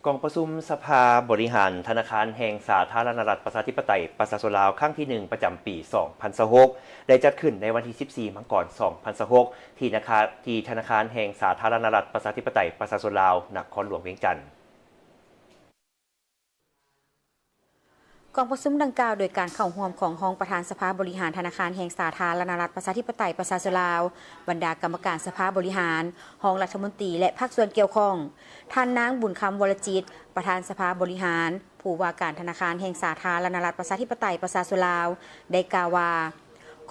ກອງປະຊຸມສະພາບໍລິຫານທະນາຄານແຫ່ງສາທາລະນະລັດປະຊາທິປະໄຕປະຊາຊົນລາວ ຄັ້ງທີໜຶ່ງ ປະຈຳປີສອງພັນຊາວຫົກ ໄດ້ຈັດຂຶ້ນໃນວັນທີສິບສີ່ ມັງກອນ ສອງພັນຊາວຫົກ ທີ່ນະຄາ ທີ່ທະນາຄານແຫ່ງສາທາລະນະລັດປະຊາທິປະໄຕປະຊາຊົນລາວ ນະຄອນຫຼວງວຽງຈັນ. ກອງປະຊຸມດັ່ງກ່າວໂດຍການເຂົ້າຮ່ວມຂອງຮອງປະທານສະພາບໍລິຫານທະນາຄານແຫ່ງສາທາລະນະລັດປະຊາທິປະໄຕປະຊາຊົນລາວ, ບັນດາກຳມະການສະພາບໍລິຫານ, ຮອງລັດຖະມົນຕີ ແລະ ພາກສ່ວນກ່ຽວຂ້ອງ, ທ່ານນາງ ບຸນຄຳ ວໍລະຈິດ ປະທານສະພາບໍລິຫານ, ຜູ້ວ່າການທະນາຄານແຫ່ງສາທາລະນະລັດປະຊາທິປະໄຕປະຊາຊົນລາວ ໄດ້ກ່າວວ່າ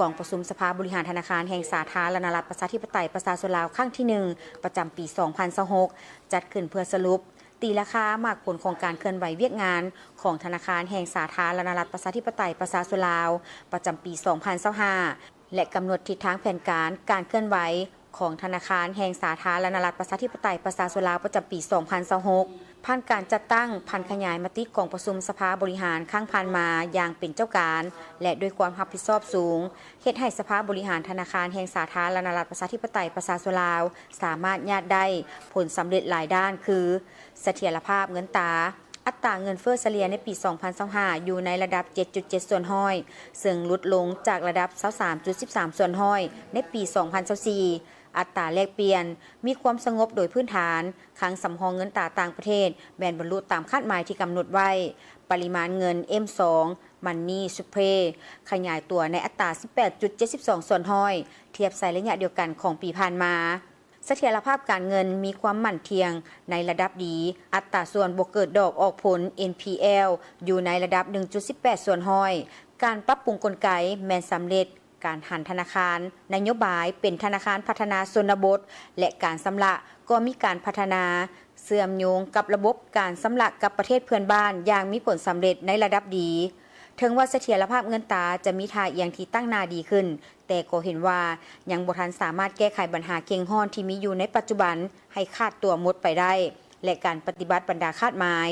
ກອງປະຊຸມສະພາບໍລິຫານທະນາຄານແຫ່ງສາທາລະນະລັດປະຊາທິປະໄຕປະຊາຊົນລາວ ຄັ້ງທີໜຶ່ງ ປະຈຳປີສອງພັນຊາວຫົກ ຈັດຂຶ້ນເພື່ອສະຫຼຸບ ຕີລາຄາໝາກຜົນຂອງການເຄື່ອນໄຫວວຽກງານຂອງທະນາຄານແຫ່ງສາທາລະນະລັດປະຊາທິປະໄຕປະຊາຊົນລາວ ປະຈຳປີສອງພັນຊາວຫ້າ ແລະ ກຳນົດທິດທາງແຜນການການເຄື່ອນໄຫວຂອງທະນາຄານແຫ່ງສາທາລະນະລັດປະຊາທິປະໄຕປະຊາຊົນລາວ ປະຈຳປີສອງພັນຊາວຫົກ ຜ່ານການຈັດຕັ້ງຜັນຂະຫຍາຍມະຕິກອງປະຊຸມສະພາບໍລິຫານຄັ້ງຜ່ານມາຢ່າງເປັນເຈົ້າການ ແລະ ດ້ວຍຄວາມຮັບຜິດຊອບສູງ, ເຮັດໃຫ້ສະພາບໍລິຫານທະນາຄານແຫ່ງສາທາລະນະລັດປະຊາທິປະໄຕປະຊາຊົນລາວ ສາມາດຍາດໄດ້ຜົນສຳເລັດຫຼາຍດ້ານ ຄື ສະຖຽນລະພາບເງິນຕາ, ອັດຕາເງິນເຟີ້ສະເລ່ຍໃນປີສອງພັນຊາວຫ້າ ຢູ່ໃນລະດັບເຈັດຈຸດເຈັດສ່ວນຮ້ອຍ ເຊິ່ງຫຼຸດລົງຈາກລະດັບຊາວສາມຈຸດສິບສາມສ່ວນຮ້ອຍໃນປີສອງພັນຊາວສີ່, ອັດຕາແລກປ່ຽນມີຄວາມສະຫງົບໂດຍພື້ນຖານ, ຄັງສຳຮອງເງິນຕາຕ່າງປະເທດແມ່ນບັນລຸຕາມຄາດໝາຍທີ່ກຳນົດໄວ້, ປະລິມານເງິນ ເອັມສອງ Money Supply ຂະຫຍາຍຕົວໃນອັດຕາສິບແປດຈຸດເຈັດສິບສອງສ່ວນຮ້ອຍ ທຽບໃສ່ໄລຍະດຽວກັນຂອງປີຜ່ານມາ. ສະຖຽນລະພາບການເງິນມີຄວາມໝັ້ນທ່ຽງໃນລະດັບດີ, ອັດຕາສ່ວນບໍ່ເກີດດອກອອກຜົນ ເອັນພີແອລ ຢູ່ໃນລະດັບໜຶ່ງຈຸດສິບແປດສ່ວນຮ້ອຍ. ການປັບປຸງກົນໄກແມ່ນສຳເລັດ, ການຫັນທະນາຄານນະໂຍບາຍເປັນທະນາຄານພັດທະນາຊົນນະບົດ ແລະ ການຊຳລະກໍມີການພັດທະນາ ເຊື່ອມໂຍງກັບລະບົບການຊຳລະກັບປະເທດເພື່ອນບ້ານຢ່າງມີຜົນສຳເລັດໃນລະດັບດີ. ເຖິງວ່າສະຖຽນລະພາບເງິນຕາຈະມີທ່າອ່ຽງທີ່ຕັ້ງໜ້າດີຂຶ້ນ, ແຕ່ກໍເຫັນວ່າຍັງບໍ່ທັນສາມາດແກ້ໄຂບັນຫາເຄັ່ງຮ້ອນທີ່ມີຢູ່ໃນປັດຈຸບັນໃຫ້ຂາດຕົວໝົດໄປໄດ້ ແລະ ການປະຕິບັດບັນດາຄາດໝາຍ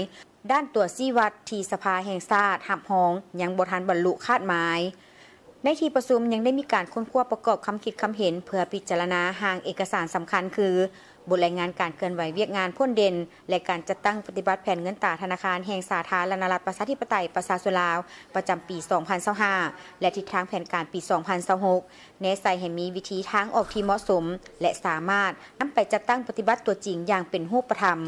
ດ້ານຕົວຊີ້ວັດທີ່ສະພາແຫ່ງຊາດຮັບຮອງຍັງບໍ່ທັນບັນລຸຄາດໝາຍ. ໃນທີ່ປະຊຸມຍັງໄດ້ມີການຄົ້ນຄວ້າປະກອບຄຳຄິດຄຳເຫັນ ເພື່ອພິຈາລະນາຮ່າງເອກະສານສຳຄັນຄື ບົດລາຍງານການເຄື່ອນໄຫວວຽກງານພົ້ນເດັ່ນ ແລະ ການຈັດຕັ້ງປະຕິບັດແຜນເງິນຕາທະນາຄານແຫ່ງສາທາລະນະລັດປະຊາທິປະໄຕປະຊາຊົນລາວ ປະຈຳປີສອງພັນຊາວຫ້າ ແລະ ທິດທາງແຜນການປີສອງພັນຊາວຫົກ ແນໃສ່ໃຫ້ມີວິທີທາງອອກທີ່ເໝາະສົມ ແລະ ສາມາດນຳໄປຈັດຕັ້ງປະຕິບັດຕົວຈິງຢ່າງເປັນຮູບປະທຳ.